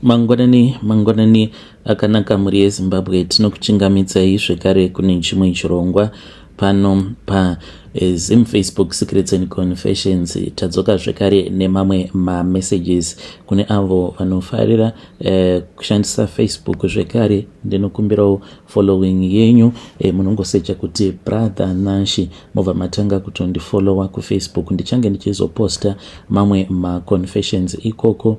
Mangwanani mangwanani akanaka mhuri yeZimbabwe, tinokuchingamidzai zvekare kune chimwe chirongwa pano paZim Facebook Secrets and Confessions. Tadzoka zvekare nemamwe mamessages kune avo vanofarira kushandisa Facebook. Zvekare ndinokumbirawo following yenyu. Munongosecha kuti Brother Nashi, mobva matanga kutondifollowa kuFacebook. Ndichange ndichizoposta mamwe maconfessions ikoko,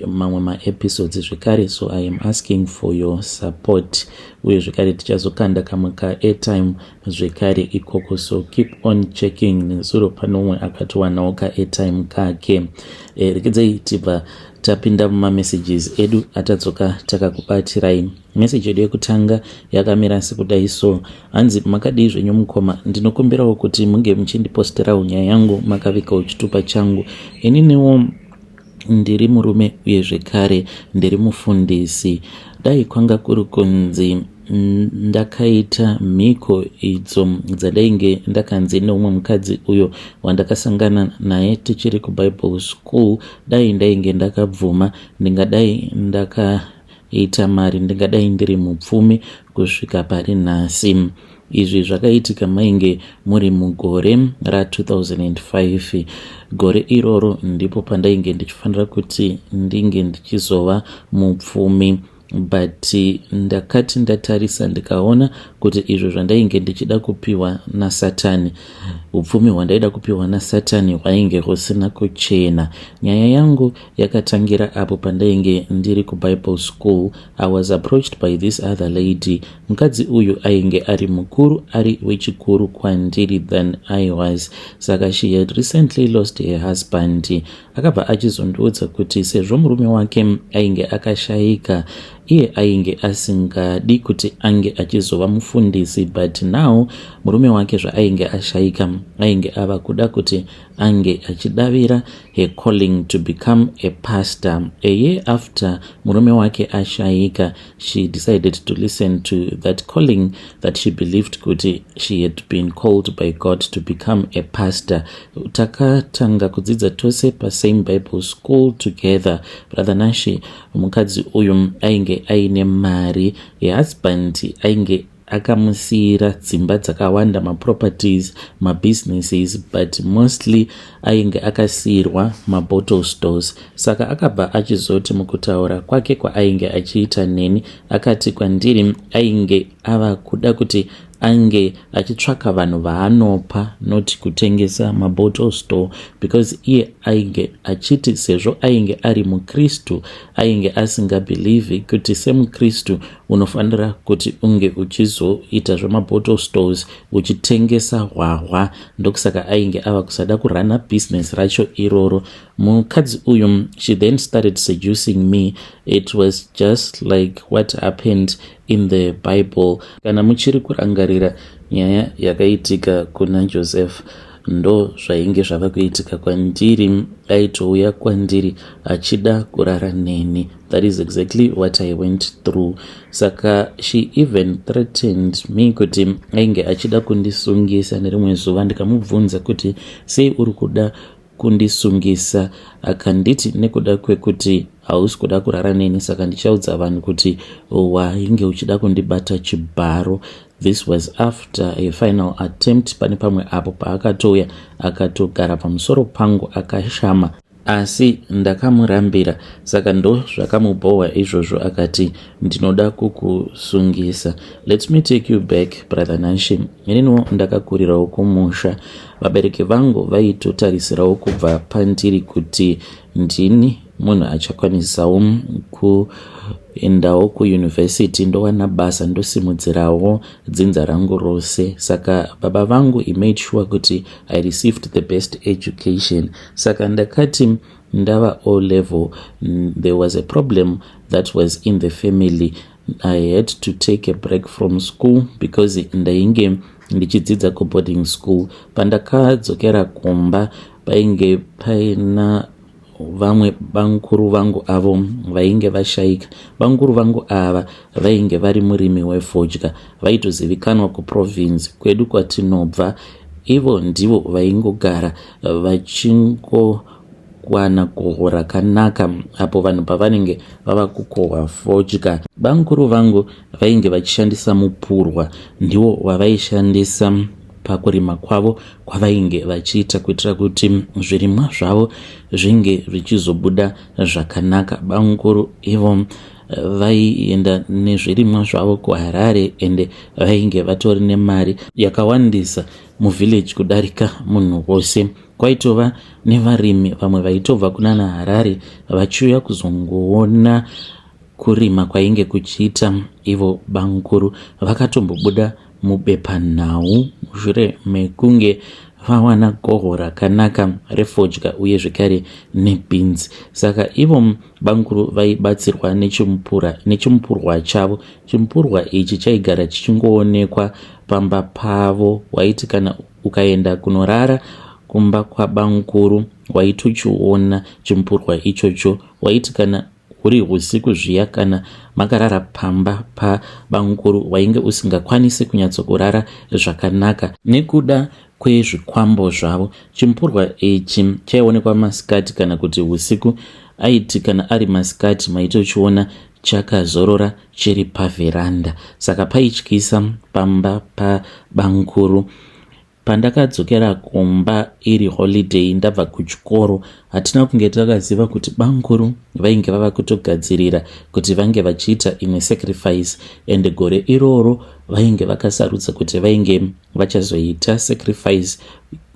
mamwe maepisodes zvekare, so I am asking for your support. Uye zvekare tichazokanda kamwe kaairtime zvekare ikoko, so keep on checking. Nezuro pane umwe akatowanawo kaairtime kake. Rekedzai tibva tapinda mumamessages edu atadzoka takakubatirai. Meseji yedu yekutanga yakamira sekudai so, hanzi, "Makadii zvenyu mukoma? Ndinokumbirawo kuti munge muchindiposterawo nyaya yangu makavikawo chitupa changu. Ininiwo ndiri murume uye zvekare ndiri mufundisi. Dai kwanga kuri kunzi ndakaita mhiko idzo dzadainge ndakanzi neumwe mukadzi uyo wandakasangana naye tichiri kuBible school, dai ndainge ndakabvuma, ndingadai ndakaita mari, ndingadai ndiri mupfumi kusvika pari nhasi." Izvi zvakaitika mainge muri mugore ra2005. Gore iroro ndipo pandainge ndichifanira kuti ndinge ndichizova mupfumi, but ndakati ndatarisa ndikaona kuti izvo zvandainge ndichida kupiwa nasatani, upfumi hwandaida kupiwa nasatani hwainge husina kuchena. Nyaya yangu yakatangira apo pandainge ndiri kuBible school. I was approached by this other lady. Mukadzi uyu ainge ari mukuru, ari wechikuru kwandiri than I was. Saka she had recently lost her husband. Akabva achizondiudza kuti sezvo murume wake ainge akashayika, iye ainge asingadi kuti ange achizova mufundisi, but now murume wake zvaainge ashayika, ainge ava kuda kuti ange achidavira her calling to become a pastor. A year after murume wake ashayika, she decided to listen to that calling that she believed kuti she had been called by God to become a pastor. Takatanga kudzidza tose pasame Bible school together. Brother Nashi, mukadzi uyu ainge aine mari. Yehusband ainge akamusiyira dzimba dzakawanda, maproperties, mabusinesses, but mostly ainge akasiyirwa mabottle stores. Saka akabva achizoti mukutaura kwake kwaainge achiita neni, akati kwandiri ainge ava kuda kuti ange achitsvaka vanhu vaanopa, not kutengesa mabottle store, because iye ainge achiti sezvo ainge ari mukristu, ainge asingabhilivhi kuti semukristu unofanira kuti unge uchizoita zvemabottle stores, uchitengesa hwahwa. Ndokusaka ainge ava kusada kurana business racho iroro. Mukadzi uyu, she then started seducing me. It was just like what happened in the Bible. Kana muchiri kurangarira nyaya yakaitika kuna Joseph, ndo zvainge zvava kuitika kwandiri. Aitouya kwandiri achida kurara neni. That is exactly what I went through. Saka she even threatened me kuti ainge achida kundisungisa nerimwe zuva. Ndikamubvunza kuti sei uri kuda kundisungisa, akanditi nekuda kwekuti hausi kuda kurara neni, saka ndichaudza vanhu kuti wainge uchida kundibata chibharo. This was after a final attempt. Pane pamwe apo paakatouya akatogara pamusoro pangu akashama, asi ndakamurambira. Saka ndo zvakamubhohwa izvozvo, akati ndinoda kukusungisa. Let me take you back, Brother Nashi. Ininiwo ndakakurirawo kumusha. Vabereki vangu vaitotarisirawo kubva pandiri kuti ndini munhu achakwanisawo kuendawo kuyunivhesiti, ndowana basa, ndosimudzirawo dzinza rangu rose. Saka baba vangu made sure kuti I received the best education. Saka ndakati ndava O level, there was a problem that was in the family. I had to take a break from school because ndainge ndichidzidza kuboarding school. Pandakadzokera kumba, painge paina vamwe bamukuru vangu avo vainge vashayika. Bamukuru vangu ava vainge vari murimi wefodya, vaitozivikanwa kuprovince kwedu kwatinobva. Ivo ndivo vaingogara vachingo kuwana goho rakanaka apo vanhu pavanenge vava kukohwa fodya. Bamukuru vangu vainge vachishandisa mupurwa, ndiwo wavaishandisa pakurima kwavo kwavainge vachiita kuitira kuti zvirimwa zvavo zvinge zvichizobuda zvakanaka. Bamukuru ivo vaienda nezvirimwa zvavo kuHarare ende vainge vatori nemari yakawandisa muvillage kudarika munhu wose. Kwaitova nevarimi vamwe vaitobva kunana Harare vachiuya kuzongoona kurima kwainge kuchiita ivo bamukuru. Vakatombobuda mubepanhau mushure mekunge vawana goho rakanaka refodya uye zvekare nebeans. Saka ivo bamukuru vaibatsirwa nechimupura nechimupurwa chavo. Chimupurwa ichi chaigara chichingoonekwa pamba pavo. Waiti kana ukaenda kunorara kumba kwabamukuru waitochiona chimupurwa ichocho. Waiti kana huri husiku zviya kana makarara pamba pabamukuru wainge usingakwanisi kunyatsokurara zvakanaka nekuda kwezvikwambo zvavo. Chimupurwa ichi chaionekwa masikati kana kuti husiku. Aiti kana ari masikati maitochiona chakazorora chiri pavheranda saka paityisa pamba pabamukuru. Pandakadzokera kumba iri holiday ndabva kuchikoro hatina kunge takaziva kuti bamukuru vainge vava kutogadzirira kuti vange vachiita imwe sacrifice and gore iroro vainge vakasarudza kuti vainge vachazoita sacrifice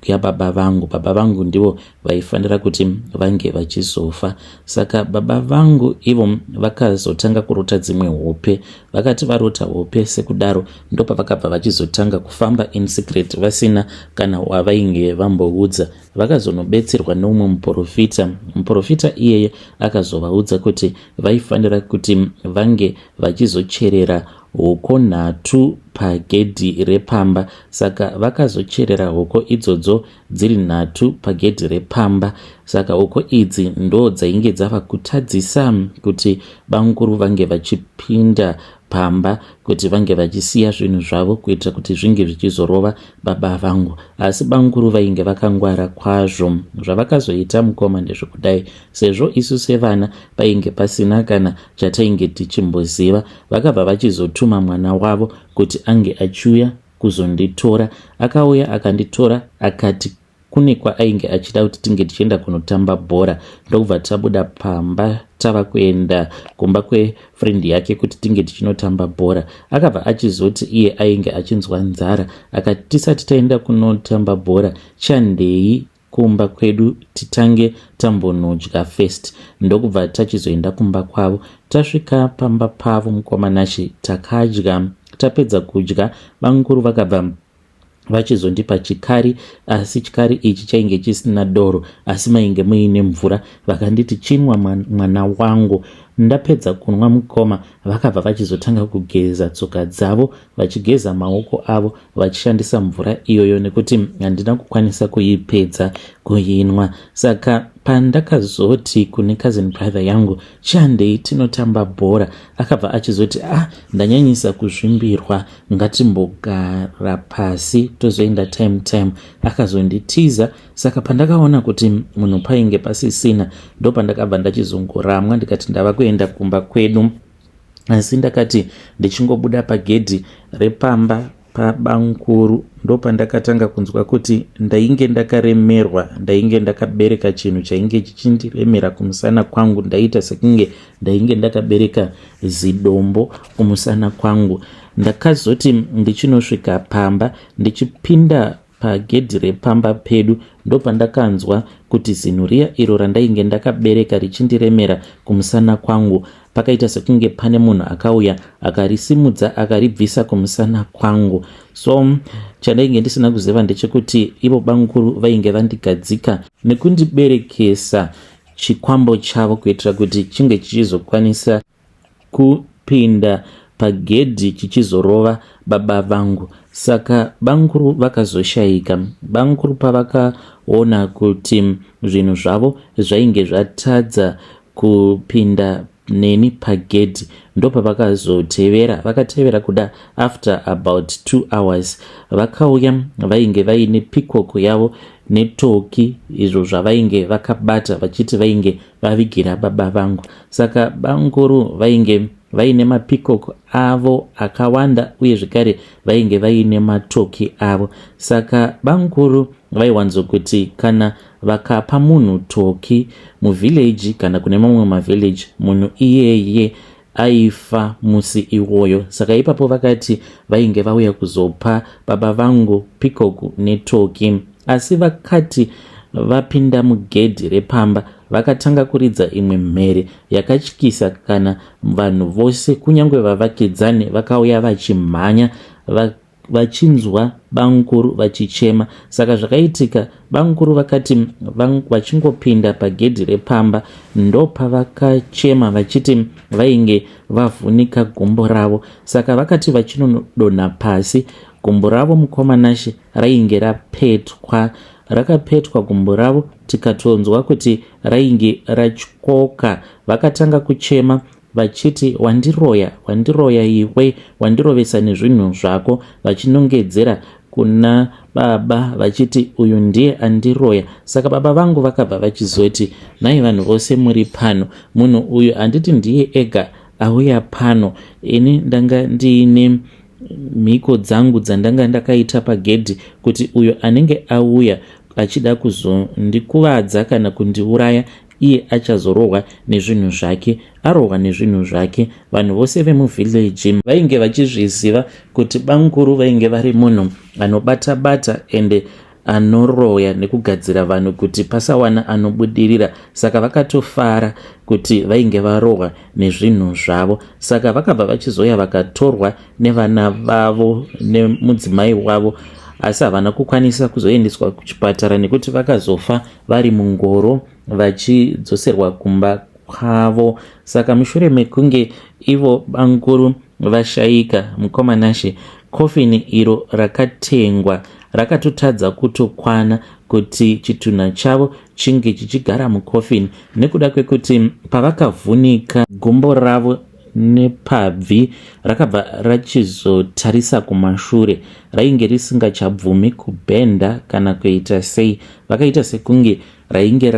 yababa vangu. Baba vangu ndivo vaifanira kuti vange vachizofa. Saka baba vangu ivo vakazotanga kurota dzimwe hope. Vakati varota hope sekudaro ndopavakabva vachizotanga kufamba in secret vasina kana wavainge vamboudza. Vakazonobetserwa neumwe muporofita. Muporofita iyeye akazovaudza kuti vaifanira kuti vange vachizocherera hoko nhatu pagedhi repamba. Saka vakazocherera hoko idzodzo dziri nhatu pagedhi repamba. Saka hoko idzi ndo dzainge dzava kutadzisa kuti bamukuru vange vachipinda pamba kuti vange vachisiya zvinhu zvavo kuitira kuti zvinge zvichizorova baba vangu. Asi bamukuru vainge vakangwara kwazvo. Zvavakazoita mukoma ndezvekudai, sezvo isu sevana painge pasina kana chatainge tichimboziva, vakabva vachizotuma mwana wavo kuti ange achiuya kuzonditora. Akauya akanditora akati kune kwaainge achida kuti tinge tichienda kunotamba bhora ndokubva tabuda pamba tava kuenda kumba kwefriend yake kuti tinge tichinotamba bhora. Akabva achizoti iye ainge achinzwa nzara akati tisati taenda kunotamba bhora chandei kumba kwedu titange tambonodya first ndokubva tachizoenda kumba kwavo. Tasvika pamba pavo mukoma Nashy takadya. Tapedza kudya bamukuru vakabva vachizondipa chikari asi chikari ichi chainge chisina doro asi mainge muine mvura vakanditi chinwa mwana wangu. Ndapedza kunwa mukoma vakabva vachizotanga kugeza tsoka dzavo vachigeza maoko avo vachishandisa mvura iyoyo nekuti handina kukwanisa kuipedza kuinwa. Saka pandakazoti kune cousin brother yangu chihandei tinotamba bhora akabva achizoti ah ndanyanyisa kuzvimbirwa ngatimbogara pasi tozoenda time time. Akazonditiza saka pandakaona kuti munhu painge pasisina ndopandakabva ndachizongoramwa ndikati ndava kuenda kumba kwedu. Asi ndakati ndichingobuda pagedhi repamba pabamukuru ndopandakatanga kunzwa kuti ndainge ndakaremerwa, ndainge ndakabereka chinhu chainge chichindiremera kumusana kwangu. Ndaiita sekunge ndainge ndakabereka zidombo kumusana kwangu. Ndakazoti ndichinosvika pamba ndichipinda pagedhi repamba pedu ndopandakanzwa kuti zinhu riya iro randainge ndakabereka richindiremera kumusana kwangu pakaita sekunge pane munhu akauya akarisimudza akaribvisa kumusana kwangu. So chandainge ndisina kuziva ndechekuti ivo bamukuru vainge vandigadzika nekundiberekesa chikwambo chavo kuitira kuti chinge chichizokwanisa kupinda pagedhi chichizorova baba vangu. Saka bamukuru vakazoshaika. Bamukuru pavakaona kuti zvinhu zvavo zvainge zvatadza kupinda neni pagedhi ndopavakazotevera. Vakatevera kuda after about 2 hours vakauya vainge vaine peacock yavo. netoki izvo zvavainge vakabata vachiti vainge vavigira baba vangu. Saka bamukuru vainge vaine mapeacock avo akawanda uye zvekare vainge vaine matoki avo. Saka bamukuru vaiwanzokuti kana vakapa munhu toki muvillage kana kune mamwe mavillage munhu iyeye aifa musi iwoyo. Saka ipapo vakati vainge vauya kuzopa baba vangu peacock netoki. Asi vakati vapinda mugedhi repamba vakatanga kuridza imwe mhere yakatyisa kana vanhu vose kunyange vavakidzani vakauya vachimhanya vachinzwa bamukuru vachichema. Saka zvakaitika bamukuru vakati vachingopinda pagedhi repamba ndopavakachema vachiti vainge vavhunika gumbo ravo. Saka vakati vachinodonha pasi gumbo ravo mukoma Nashe rainge rapetwa. Rakapetwa gumbo ravo tikatonzwa kuti rainge ratyoka. Vakatanga kuchema vachiti wandiroya, wandiroya iwe, wandirovesa nezvinhu zvako, vachinongedzera kuna baba vachiti uyu ndiye andiroya. Saka baba vangu vakabva vachizoti nhai vanhu vose muri pano, munhu uyu handiti ndiye ega auya pano, ini ndanga ndiine mhiko dzangu dzandanga ndakaita pagedhi kuti uyo anenge auya achida kuzondikuvadza kana kundiuraya iye achazorohwa nezvinhu zvake arohwa nezvinhu zvake. Vanhu vose vemuvillage vainge vachizviziva kuti bamukuru vainge vari munhu anobata bata ende anoroya nekugadzira vanhu kuti pasawana anobudirira saka vakatofara kuti vainge varohwa nezvinhu zvavo. Saka vakabva vachizouya vakatorwa nevana vavo nemudzimai wavo asi havana kukwanisa kuzoendeswa kuchipatara nekuti vakazofa vari mungoro vachidzoserwa kumba kwavo. Saka mushure mekunge ivo bamukuru vashaika, mukoma Nashe, kofini iro rakatengwa rakatotadza kutokwana kuti chitunha chavo chinge chichigara mukofini nekuda kwekuti pavakavhunika gumbo ravo nepabvi rakabva rachizotarisa kumashure rainge risingachabvumi kubhenda kana kuita sei. Vakaita sekunge rainge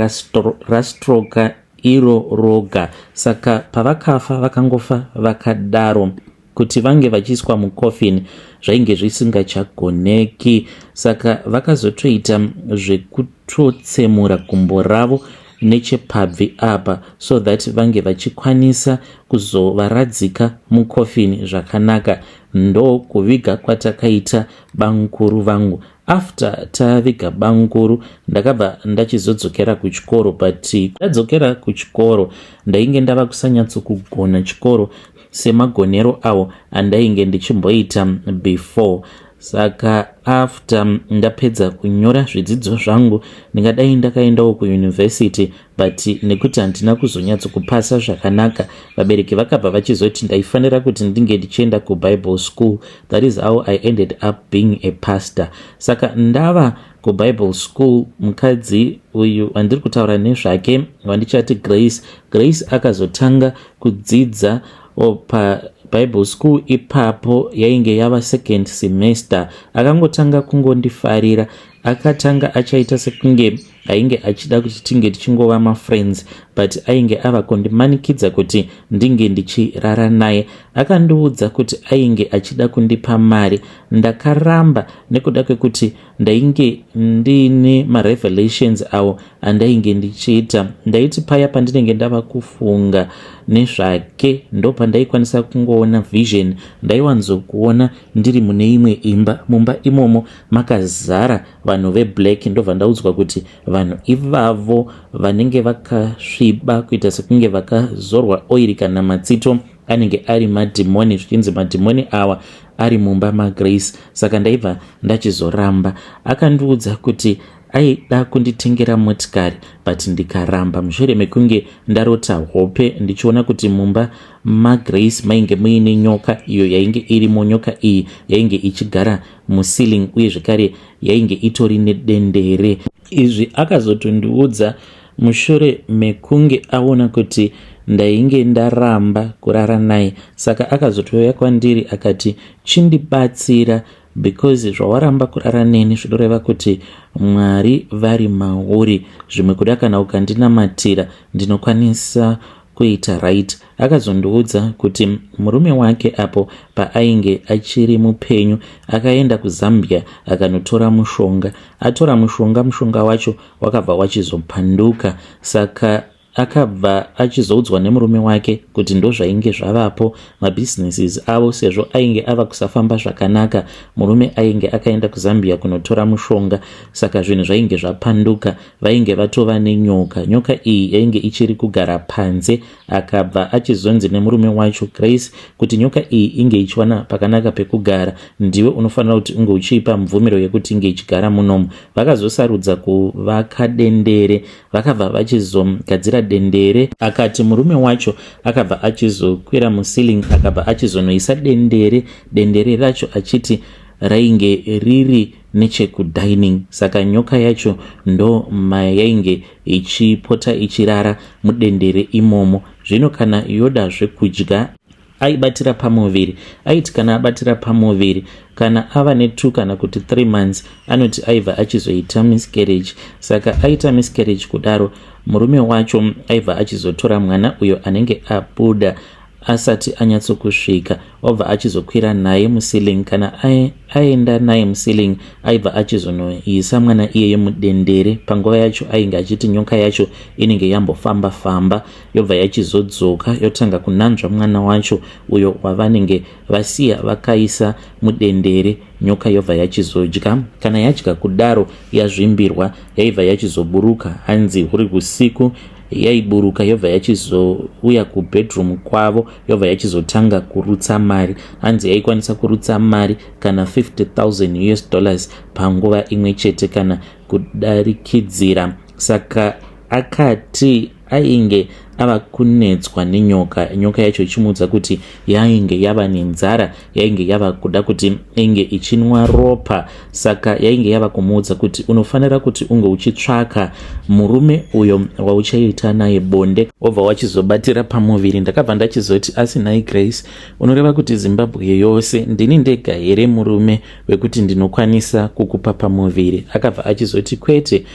rastroka iro roga. Saka pavakafa vakangofa vakadaro kuti vange vachiiswa mucoffin zvainge zvisingachagoneki. Saka vakazotoita zvekutotsemura gumbo ravo nechepabvi apa so that vange vachikwanisa kuzovaradzika mucoffin zvakanaka. Ndokuviga kwatakaita bamukuru vangu. After taviga bamukuru ndakabva ndachizodzokera kuchikoro but ndadzokera kuchikoro ndainge ndava kusanyatsokugona chikoro semagonero awo andainge ndichimboita before. Saka after ndapedza kunyora zvidzidzo zvangu ndingadai ndakaendawo kuuniversity but nekuti handina kuzonyatsokupasa zvakanaka vabereki vakabva vachizoti ndaifanira kuti ndinge ndichienda kubible school. That is how I ended up being a pastor. Saka ndava kubible school mukadzi uyu wandiri kutaura nezvake wandichati Grace, Grace akazotanga kudzidza pabible school ipapo yainge yava second semester. Akangotanga kungondifarira, akatanga achaita sekunge ainge achida kuti tinge tichingova mafriends but ainge ava kundimanikidza kuti ndinge ndichirara naye. Akandiudza kuti ainge achida kundipa mari, ndakaramba nekuda kwekuti ndainge ndiine marevelations awo andainge ndichiita. Ndaiti paya pandinenge ndava kufunga nezvake ndopandaikwanisa kungoona vision. Ndaiwanzokuona ndiri mune imwe imba, mumba imomo makazara vanhu veblack, ndobva ndaudzwa kuti vanhu ivavo vanenge vakasviba kuita sekunge vakazorwa oiri kana matsito anenge ari madhimoni, zvichinzi madhimoni awa ari mumba maGrace. Saka ndaibva ndachizoramba. Akandiudza kuti aida kunditengera motikari but ndikaramba mushure mekunge ndarota hope ndichiona kuti mumba maGrace mainge muine nyoka iyo yainge irimo. Nyoka iyi yainge ichigara muceiling uye zvekare yainge itori nedendere. Izvi akazotondiudza mushure mekunge aona kuti ndainge ndaramba kurara naye. Saka akazotouya kwandiri akati chindibatsira. Because zvawaramba kurara neni zvinoreva kuti Mwari vari mauri, zvimwe kuda kana ukandinamatira ndinokwanisa kuita right. Akazondiudza kuti murume wake apo paainge achiri mupenyu akaenda kuZambia akanotora mushonga. Atora mushonga, mushonga wacho wakabva wachizopanduka saka Akabva achizoudzwa nemurume wake kuti ndozvainge zvavapo mabusinesses avo sezvo ainge ava kusafamba zvakanaka. Murume ainge akaenda kuZambia kunotora mushonga saka zvinhu zvainge zvapanduka. Vainge vatova nenyoka. Nyoka iyi yainge ichiri kugara panze. Akabva achizonzi nemurume wacho Grace kuti nyoka iyi inge ichiwana pakanaka pekugara ndiwe unofanira kuti unge uchiipa mvumiro yekuti inge ichigara munomu. Vakazosarudza kuvaka dendere Vakabva vachizogadzira dendere. Akati murume wacho akabva achizokwira muceiling akabva achizonoisa dendere, dendere racho achiti rainge riri nechekudining saka nyoka yacho ndo mayainge ichipota ichirara mudendere imomo. Zvino kana yoda zvekudya Aibatira pamuviri. Aiti kana abatira pamuviri, kana ava netwo kana kuti three months, anoti aibva achizoita miscarriage. Saka aita miscarriage kudaro, murume wacho aibva achizotora mwana uyo anenge abuda asati anyatsokusvika, obva achizokwira naye muceiling. Kana aenda naye muceiling, aibva achizonoisa mwana iyeye mudendere. Panguva yacho ainge achiti nyoka yacho inenge yambofamba famba. Yobva yachizodzoka yotanga kunanzva mwana wacho uyo wavanenge vasiya vakaisa mudendere. Nyoka yobva yachizodya. Kana yadya kudaro yazvimbirwa, yaibva yachizoburuka. Hanzi huri usiku yaiburuka yobva yachizouya kubedroom kwavo yobva yachizotanga kurutsa mari. Hanzi yaikwanisa kurutsa mari kana 50,000 US dollars panguva imwe chete kana kudarikidzira. Saka akati ainge ava kunetswa nenyoka, nyoka yacho ichimuudza kuti yainge yava nenzara, yainge yava kuda kuti inge ichinwa ropa. Saka yainge yava kumuudza kuti unofanira kuti unge uchitsvaka murume uyo wauchaita naye bonde, wobva wachizobatira pamuviri. Ndakabva ndachizoti, asi nhai Grace, unoreva kuti Zimbabwe yose ndini ndega here murume wekuti ndinokwanisa kukupa pamuviri? Akabva achizoti kwete,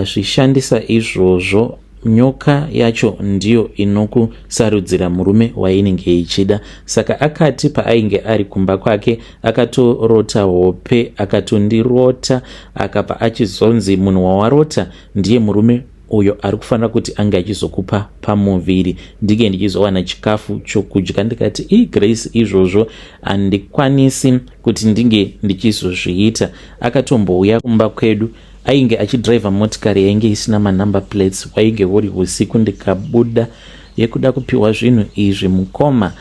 Zvishandisa izvozvo nyoka yacho ndiyo inokusarudzira murume wainenge ichida. Saka akati paainge ari kumba kwake akatorota hope, akatondirota, akabva achizonzi munhu wawarota ndiye murume uyo ari kufanira kuti ange achizokupa pamuviri ndinge ndichizowana chikafu chokudya. Ndikati i Grace, izvozvo handikwanisi kuti ndinge ndichizozviita. Akatombouya kumba kwedu Ainge achidriver motikari yainge isina manumber plates. Hwainge huri husiku ndikabuda yekuda kupiwa zvinhu izvi. Mukoma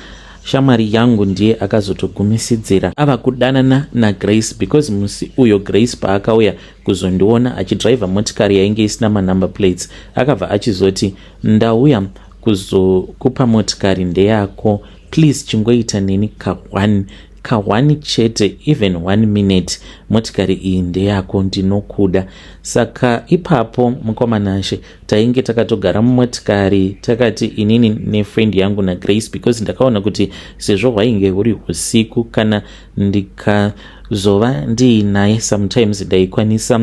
shamwari yangu ndiye akazotogumisidzira ava kudanana naGrace because musi uyo Grace paakauya kuzondiona achidriver motikari yainge isina manumber plates akabva achizoti ndauya kuzokupa motikari ndeyako please chingoita neni ka one ka one chete even one minute motikari iyi ndeyako ndinokuda. Saka ipapo mukoma Nashe tainge takatogara mumotikari takati inini nefriend yangu naGrace because ndakaona kuti sezvo hwainge huri husiku kana ndikazova ndiinaye sometimes ndaikwanisa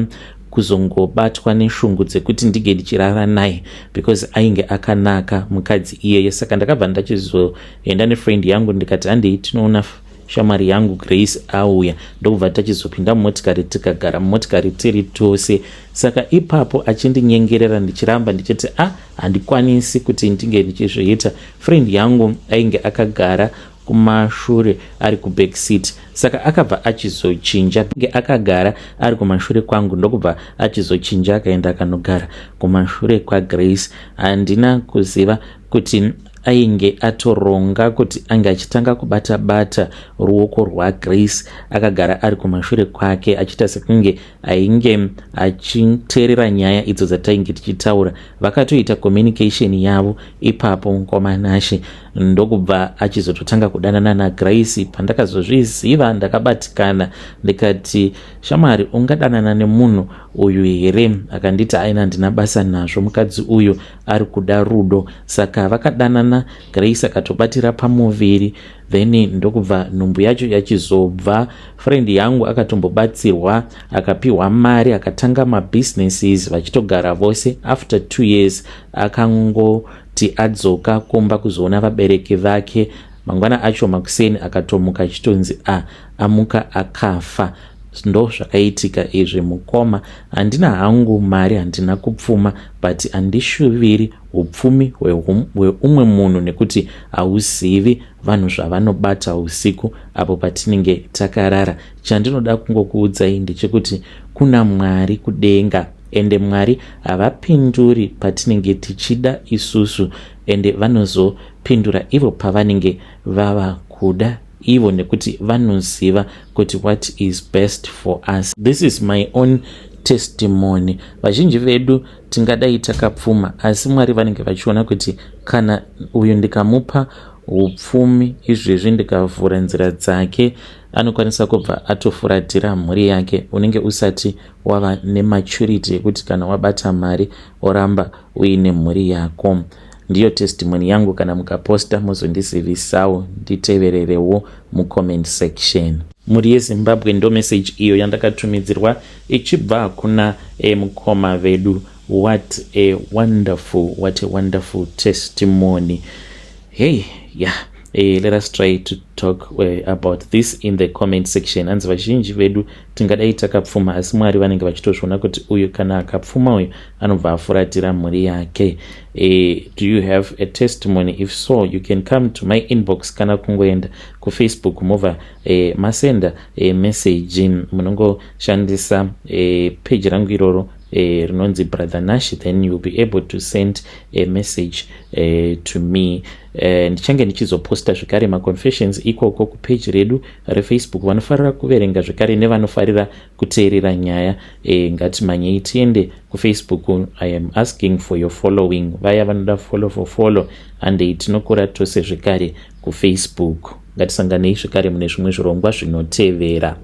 kuzongobatwa neshungu dzekuti ndinge ndichirara naye because ainge akanaka mukadzi iyeye. Saka ndakabva ndachizoenda nefriend yangu ndikati handei tinoona shamwari yangu Grace auya, ndokubva tachizopinda mumotikari tikagara mumotikari tiri tose. Saka ipapo achindinyengerera ndichiramba ndichiti a ah, handikwanisi kuti ndinge ndichizviita. Friend yangu ainge akagara kumashure ari kuback seat, saka akabva achizochinja nge akagara ari kumashure kwangu, ndokubva achizochinja akaenda akanogara kumashure kwaGrace. Handina kuziva kuti ainge atoronga kuti ange achitanga kubata bata ruoko rwaGrace akagara ari kumashure kwake achiita sekunge ainge achiteerera nyaya idzo dzatainge tichitaura. Vakatoita communication yavo ipapo mukoma Nashe ndokubva achizototanga kudanana naGrace. Pandakazozviziva ndakabatikana ndikati shamwari ungadanana nemunhu uyu here? Akanditi aina handina basa nazvo mukadzi uyu ari kuda rudo. Saka vakadanana. Vakatobatana, Grace akatobatira pamuviri, then ndokubva nhumbu yacho yachizobva. Friend yangu akatombobatsirwa, akapiwa mari, akatanga mabusinesses, vachitogara vose. After 2 years akangoti adzoka kumba kuzoona vabereki vake, mangwana acho makuseni akatomuka achitonzi a amuka akafa. Ndo zvakaitika izvi, mukoma. Handina hangu mari, handina kupfuma, but handishuviri upfumi hweumwe munhu nekuti hauzivi vanhu zvavanobata usiku apo patinenge takarara. Chandinoda kungokuudzai ndechekuti kuna Mwari kudenga, ende Mwari havapinduri patinenge tichida isusu, ende vanozopindura ivo pavanenge vava kuda ivo, nekuti vanoziva kuti what is best for us. This is my own testimony. Vazhinji vedu tingadai takapfuma, asi Mwari vanenge vachiona kuti kana uyu ndikamupa upfumi izvezvi, ndikavhura nzira dzake, anokwanisa kubva atofuratira mhuri yake. Unenge usati wava nematurity yekuti kana wabata mari oramba uine mhuri yako. Ndiyo testimony yangu. Kana mukaposta, muzondizivisawo, nditevererewo mucomment section. Mhuri yeZimbabwe, ndo message iyo yandakatumidzirwa ichibva kuna mukoma vedu. What a wonderful, what a wonderful testimony. Hey, yeah, let us try to talk about this in the comment section. Hanzi vazhinji vedu tingadai takapfuma, asi Mwari vanenge vachitozviona kuti uyu kana akapfuma uyu anobva afuratira mhuri yake. Do you have a testimony? If so, you can come to my inbox kana kungoenda kuFacebook, mobva masenda message. Munongoshandisa page rangu iroro rinonzi Brother Nash, then you'll be able to send a message to me. Ndichange ndichizoposta zvekare maconfessions ikoko kupage redu reFacebook. Vanofarira kuverenga zvekare nevanofarira kuteerera nyaya, ngatimanyei tiende kuFacebook. I am asking for your following. Vaya vanoda follow for follow, handei tinokura tose zvekare kuFacebook. Ngatisanganei zvekare mune zvimwe zvirongwa zvinotevera.